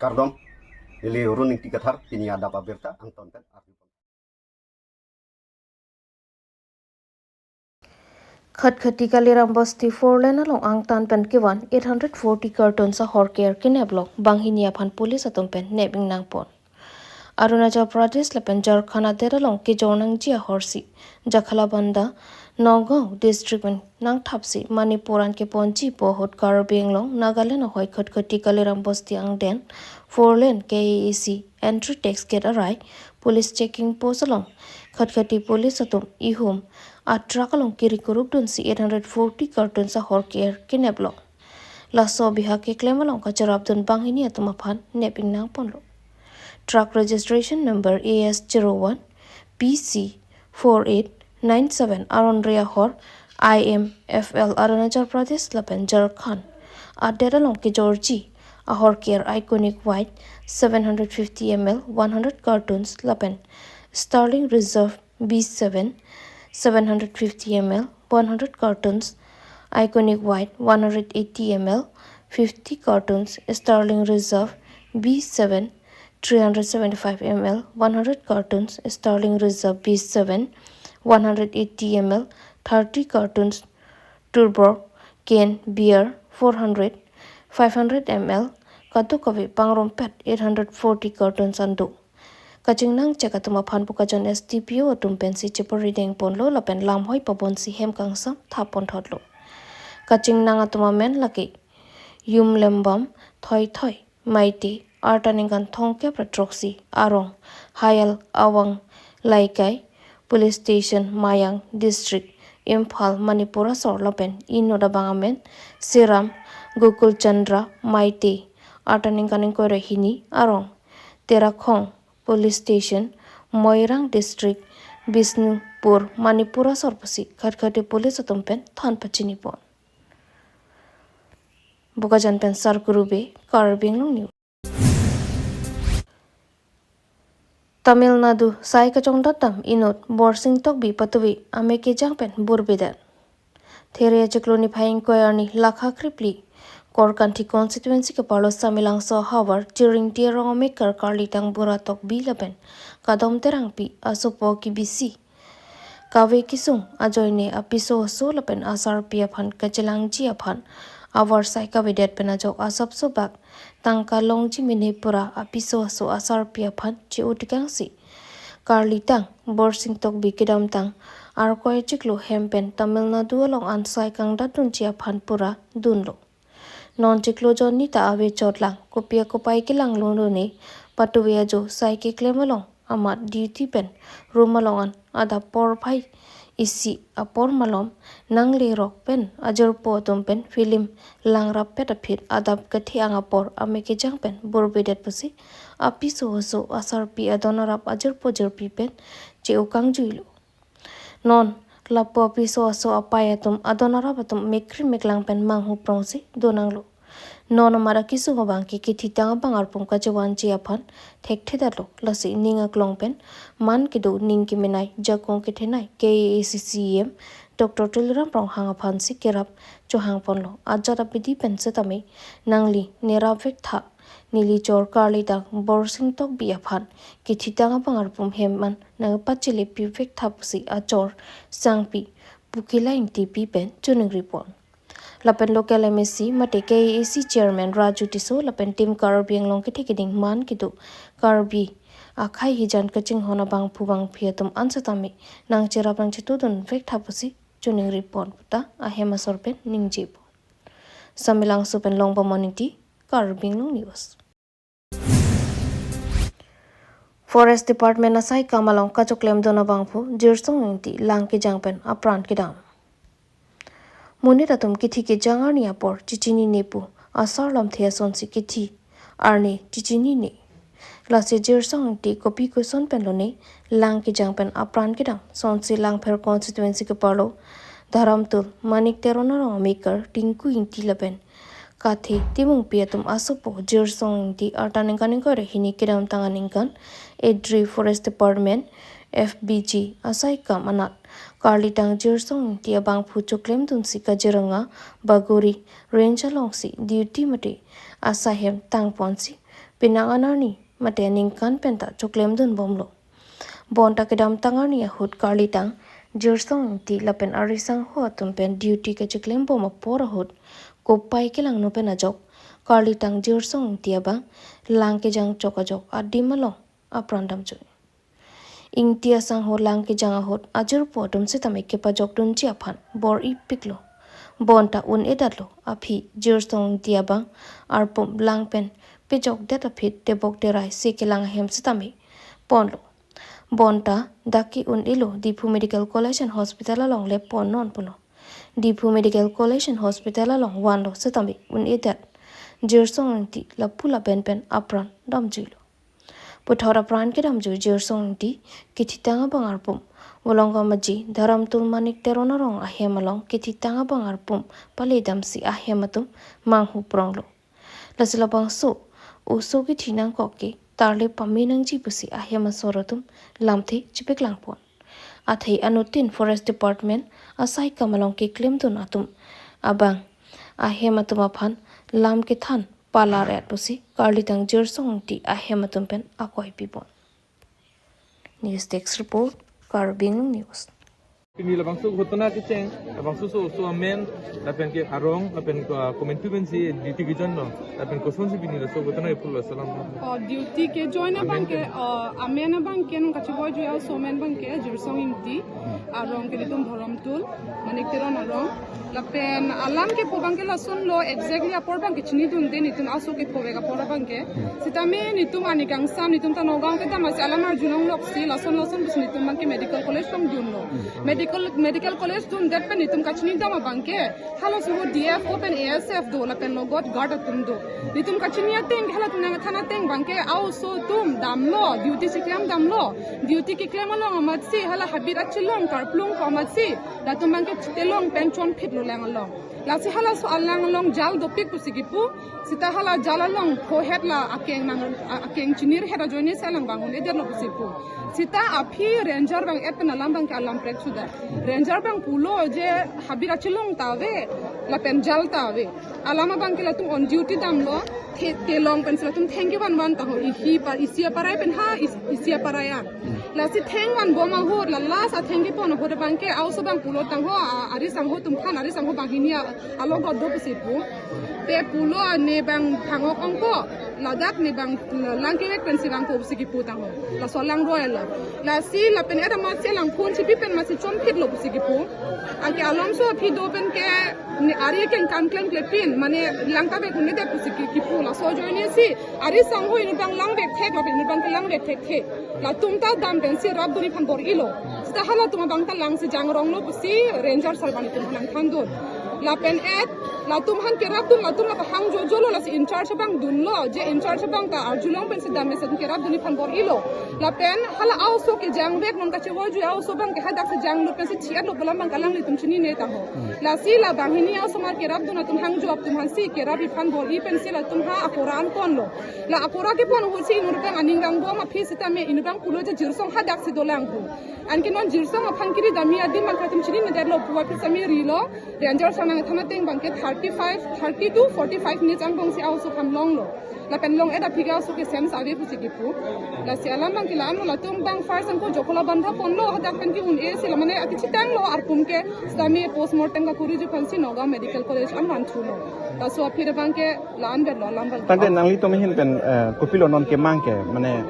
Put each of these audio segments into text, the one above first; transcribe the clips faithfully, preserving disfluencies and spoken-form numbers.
Kardom, neli Run Ingti Kathar, pini adap abirta angton pen arju. Khatkhati Kaliram Bosti four lane along angtan pen kevan eight hundred forty cartons ahorker kenep along banghini aphan police atum pen nep ingnang pon. Arunachal Pradesh lapen Jharkhand adet along kejor nangji ahorsi Jakhalabanda, Nagaon district pen nangthapsi Manipur an keponji pu ahut Karbi Anglong, Nagaland ahoi Khatkhati Kaliram Bosti angden four lane K A A C entry tax gate arai police checking post along Khatkhati police atum ihum a truck along kiri kuruk dunsi eight hundred forty cartons ahorker kenep along. Laso bihak keklem along kacherapdun banghini atum aphan nep ingnang ponlo. Truck registration number A S zero one P C four eight nine seven aron re ahor I M F L Arunachal Pradesh lapen Jharkhand adet along kejorji ahorker Iconic White seven hundred fifty M L one hundred cartons lapen Sterling Reserve B seven seven hundred fifty M L one hundred cartons, Iconic White one hundred eighty M L fifty cartons, Sterling Reserve B seven three hundred seventy-five M L one hundred cartons, Sterling Reserve B seven one hundred eighty M L thirty cartons, Tuborg Cane Beer four hundred, five hundred M L, kadokave pangrumpet eight hundred forty cartons an do. Kachingnang chek atum aphan Bokajan S D P O atum pensi chepari deng ponlo lapen lamhoi pabonsi hem kangsam thap pon thotlo. Kachingnang atum amen lake Yumlembam Thoithoi Maite, arta ningkan thomkep ra throksi, arong Hayal Awang Laikai, Police Station Mayang District, Imphal, Manipur asor lapen inut abang amen Seram Gokul Chandra Maite, arta ningkan ingkoi ra hini, arong Terakhong Police Station, Moirang District, Bishnupur, Manipur asor pusi Khatkhati Police atum pen than pachini pon. Bokajan pen Sarkuru Bey, Karbi Anglong News. Tamil Nadu sai kachongdat dam inut Borsing Tokbi patuve amekejang pen burbedet. There achiklo niphai ingkoi arni Lakha Kripli Korkanthi constituency keparlo Samelangso ahavar Chiringti arong amekar Karlitang Bura Tokbi lapen Kadom Terangpi asopo kebisi kave kesung ajoine apiso aso lapen asarpi aphan kachelangji aphan avarsai kavedet pen ajok asapso bak tangka longji mene pura apiso aso asarpi aphan che-o tekangsi Karlitang Borsing Tokbi kedamtang Arkoi achiklo hem pen Tamil Nadu along an sai kangdat dunji aphan pura dunlo. Non chiklo jonni ta ave chotlang, kopi akopai kelang lone, patuve ajo sai keklem along amat duty pen room along an adap porphai isi apor malom nanglerok pen ajirpo atum pen film langrap pet aphi adap kethe-ang apor amekejang pen burbedet pusi apiso aso asarpi adon arap ajirpo jirpi pen che-o kangjuilo. Non lapu apiso aso apai atum adon arap atum mekri meklang pen manghu prongsi donanglo. Non amat akesung abang ke kethitang abang arpum kachevanji aphan thekthedetlo, lasi ning aklong pen man kedo ning kemenei jakong kethenei K A A C C E M Doctor Tuliram Ronghang aphansi kerap chohang ponlo. Ajat abidi pen setame nangli nerap vektha, neli chor Karlitang Borsing Tokbi aphan kethitang abang arpum hem an nangpachele pi vektha pusi achor sangpi Pukila Ingtipi pen choningri pon. Lapen local M A C mate K A A C chairman Raju Tisso lapen Team Karbi Anglong kethe keding man kedo Karbi akhei hijan kachinghon abangphu bangphi atum an setame nangcherap nangchetudun vektha pusi choningri pon puta ahem asor pen ningje pon. Samelangso pen Longbom Ingti, Karbi Anglong News. Forest Department asai kam along kachoklemdun abangphu Jirsong Ingti lang kejang pen apran kedam. Monit atum kithi kejang arni apor chichinine pu asar lamthe asonsi kithi arni chichinine. Lasi Jirsong Ingti kopi koson pen lone lang kejang pen apran kedam, sonsi Langpher constituency keparlo Dharamtul Manik Teron arong amekar Tinku Ingti lapen Kathe Timungpi atum asopo Jirsong Ingti arta ningkan ingkoi ra hini kedamtang aningkan Edri Forest Department F B G asai kam anat Karlitang Jirsong Ingti abangphu choklemdunsi Kaziranga Bagori Range alongsi duty mate asai hem tangponsi Penang anarni mate ningkan penta choklemdun bomlo. Bonta kedamtang arni ahut karlitang Jirsong Ingti lapen arisangho atum pen duty kachiklem bom apor ahut kopai kelangno pen ajok karlitang Jirsong Ingti abang lang kejang chok ajok adim along apran damjui. Ingti asangho lang kejang ahut ajirpo atum sitame kepajokdunji aphan bor-ipiklo. Bonta un-edatlo aphi Jirsong Ingti abang arpum lang pen pejokdet aphi tebok terai se kelang ahem sitame ponlo. Bonta dak ke un-elo Diphu Medical College and Hospital along le ponnon pulo. Diphu Medical College and Hospital along vanlo sitame un-edat Jirsong Ingti lapu lapen pen apran damjuilo. Puthot apran kedamjui Jirsong Ingti kethitang abang arpum Volongam Aji Dharamtul Manik Teron arong ahem along kethitang abang arpum pale damsi ahem atum manghu pronglo. Lasi labangso oso kethi nangkok ke tarle pame nangji pusi ahem asor atum lamthe chipiklang pon. Athe anuttin Forest Department asai kam along keklemdun atum abang ahem atum aphan lam kethan palar et pusi karlitang Jirsong Ingti ahem atum pen akoi pipon. News Desk Report, Karbi Anglong News. Pini labangso ghotona kecheng, labangso oso amen, lapen ke arong, lapen ke, ah, komantu pensi duty kejoin lo, lapen kosonsi pini laso ghotona kepulo, salam. Oh, duty kejoin abang ke, amen ke, oh, amen abang ke nangkachivoijui aoso amen abang ke Jirsong Ingti, arong ke nelitum Dharamtul Manik Teron arong. Lapen alam kepu abang ke lasonlo, exactly apor abang ke chinidunde nelitum aoso kephovek apor abang ke. Sitame nelitum ani kangsam, nelitum ta Nagaon kedam asi alam arjulongloksi, lason lason pusi nelitum abang ke medical college along dunlo. Medical, medical college dundet pen nelitum kachinidam abang ke, halaso ahut D F O pen A S F do, lapen logot guard atum do. Nelitum kachini ateng, halatum nangthan ateng abang ke aoso atum damlo, duty chiklem damlo. Duty keklem along amatsi, hala habit achelong karplung ko amatsi, latum abang ke chitelong pen chonphitlo lang along. Lasi halaso alang along jal dopik pusi kipu, sita hala jal along phohet la akeng nang, a-, akeng chinirhet ajoine si alang abang un-edetlo pusi pu. Sita aphi ranger abang et pen alam abang ke alam prek suda. Ranger abang pulo je habit achelong ta ave, lapen jal ta ave. Alam abang ke latum on duty damlo, the-, telong pensi latum thengke vanvan tangho, ihi pa, isi aparai pen ha, is-, isi aparai an. Lasi thengvan bom ahut, la last athengke pon ahut abang ke, aoso abang pulo tangho, a-, arisangho atum aphan, arisangho banghini a-, alogot do pusi pu. Te pulo ne abang thang-ok ongpo, ladak ne abang lang kevek pensi vangpo pusi kipu tangho. Laso alang royal la. Lasi lapen et amatsi alang phone chipi pen amatsi chonphitlo pusi kipu. Anke alomso aphi do pen ke ne ari akeng kam klemkle pin, mane lang ta vek un-edet pusi ki-, kipu. Laso ajoine si arisangho inut abang lang vek thek, lapen inut abang ke lang vek thekthe. Latum ta dam pensi rapdunji aphan bor-ilo. Sita halatum abang ta langsi jangronglo pusi ranger sir abang nelitum aphan nangthandun. Lapen et, latum aphan kerapdun, latum la pahang jojolo, lasi in charge abang dunlo, je in charge abang ta arjulong pensi dam mesen kerapdunji aphan bor-ilo. Lapen hala aoso kejangvek, non kachivoijui aoso abang ke hadaksi janglut pensi thi-etlo pu alam abang ke alanglitum chinine tangho. Lasi la banghini aosomar kerapdun atum hangjo atum aphansi kerapji aphan bor-i pensi latum ha akora an ponlo. La akora kepon ahutsi inut abang aning vangbom aphi sitame inut abang pulo je Jirsong hadaksi dolang pu. Anke non Jirsong aphan kiri damji adim abang latum chininedetlo pu aphi sitame rilo. Ranger sir nangthan ateng abang ke thirty-five, thirty to forty-five minutes angbongsi aoso aphan longlo. Lapen long-et aphi ke aoso ke sense ave pusi kipu. Lasi alam abang ke la-anlo, latum abang first anke Jokolabandha ponlo, hadak pen ke un-e si la mane akechitanglo arpum ke, sitame postmortem kakoriji aphansi Nagaon Medical College an vanthulo. Laso aphi abang ke la-an vetlo alam abang. Tangte nanglitum ahin pen, eh, kopilo non kemang ke, mane,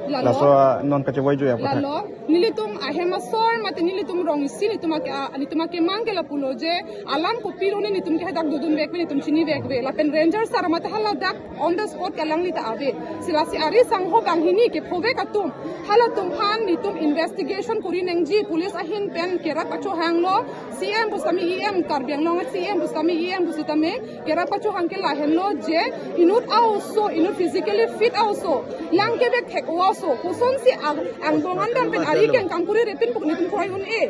lalo, laso, ah, non kachivoijui aputhak. Lalo, nelitum ahem asor mate nelitum rong isi nelitum ake, ah, nelitum akemang ke lapulo je, alam kopilo ne nelitum ke hadak dodunvekve, nelitum chinivekve. Lapen ranger sir mate haladak on the spot ke alangli ta ave. Si lasi arisangho banghini kephovek atum, halatum aphan nelitum investigation kori nangji, police ahin pen kerap pachohanglo, C M pusitame E M, Karbi Anglong C M pusitame E M pusitame kerap pachohang ke lahenlo je, inut aoso, inut physically fit aoso, lang kevek thek aoso, kosonsi ang, angbong an dam pen ari akeng kam kuri repin pu nelitum kroikre un-e.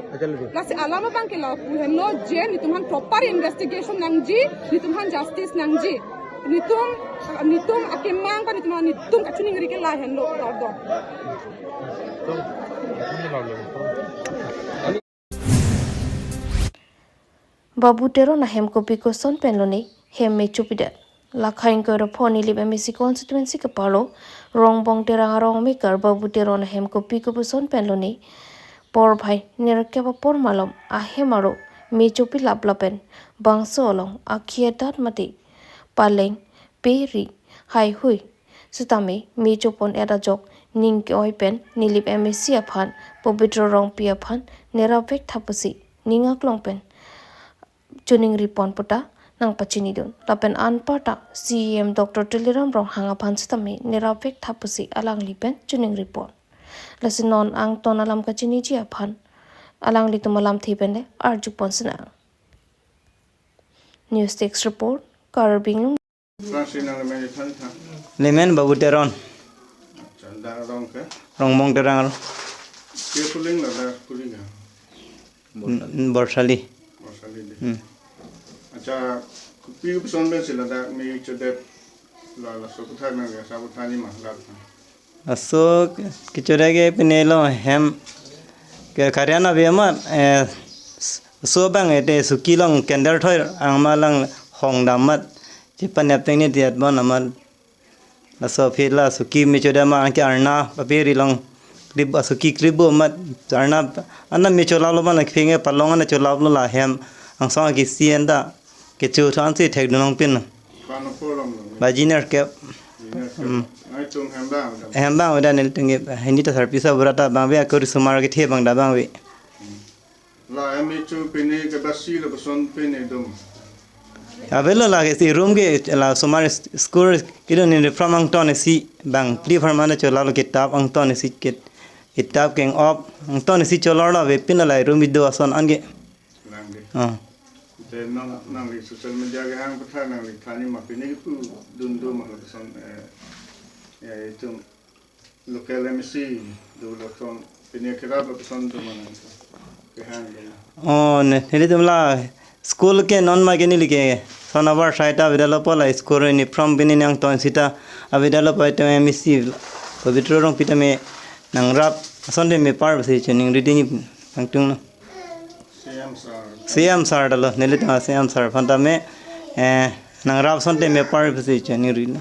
Lasi alam abang ke lapu henlo je, nelitum aphan proper investigation nangji, nelitum aphan justice nangji. Nelitum, nelitum akemang pen nelitum, nelitum kachiningri ke lahenlo, kardom. Babu Teron ahem kopi koson pen lone hem me chupidat. Lakha ingkoi ra pho Nilip M A C constituency keparlo Rongbong Terang arong mekar Babu Teron ahem kopi kopuson pen lone porphai nerkep apor malom ahem aro mecho pilap lapen bangso along akhi adat mate paleng, peri, haihui sitame mecho pon-et ajok ning ke-oi pen Nilip M A C aphan Pobitro Rongpi aphan nerap vek tha pusi ning aklong pen choningri pon puta nangpachinidun. Lapen anparta C E M Doctor Tuliram Ronghang aphan sitame nerap vek tha pusi alangli pen choningri pon. Lasi non angton alam kachiniji aphan alanglitum alamthe pen le arju pon sinang. News Desk Report, Karbi Anglong. Francine nang lemen than than. Lemen Babu Teron. Acha, dak arong ke? Rongbong Terang arong. Ke kuling la dak kuling ha? N-, Borsali. Borsali de. Hmm. Acha, kopi kopuson pen si ladak mecho det la laso aputhak nang le sa aputhak ni ma dak. Laso kecho det ke pine lo hem ke karyan ave amat, eh, s-, so bang ete suki along candle thoi angma lang hong dam amat chepanep teng ni diat bon amat. Laso aphi la suki mecho det ma anke arna paperi along krip, suki krip bo amat arna, arna mecho lap lo ma la kephinge palong arna cholap lo la hem angsong akisi anta kecho than si thekdun longpin. Kano polong lo. Baji nerkep. Jiner ke. Hmm. Nangtum hem bang udah. Hem bang udah nelitum ke, hini ta sarpi sa bura ta bang ave, akori sumar kethe bang da bang ave. La M A C pine ke basi lapuson pine dum. Avelo la ke si room ke la sumar school kedo ni from angton isi bang phli pharman cholap lo, kitap angton isi kit-, kitap keng op angton isi cholor lo ave pin la room ido ason anke. Lang de. Ah. Te nang, nangli social media kehang aputhak nangli than ni ma pine kepudun do ma lapuson, eh, eh, itum local M A C do lapuson pine kerap lapuson do ma nang kehang do ma. Oh, ne, nelitum la school ke non ma ke neli ke son abar sai ta avedetlo pu la school ni from pine angton sita avedetlo pu itum M A C Pobitro Rongpi tame nangrap asonte mepar pusi choningri dini pangtung lo. C M sir. C M sir ta lo, nelitum C M sir aphan tame, eh, nangrap asonte mepar pusi choningri lo.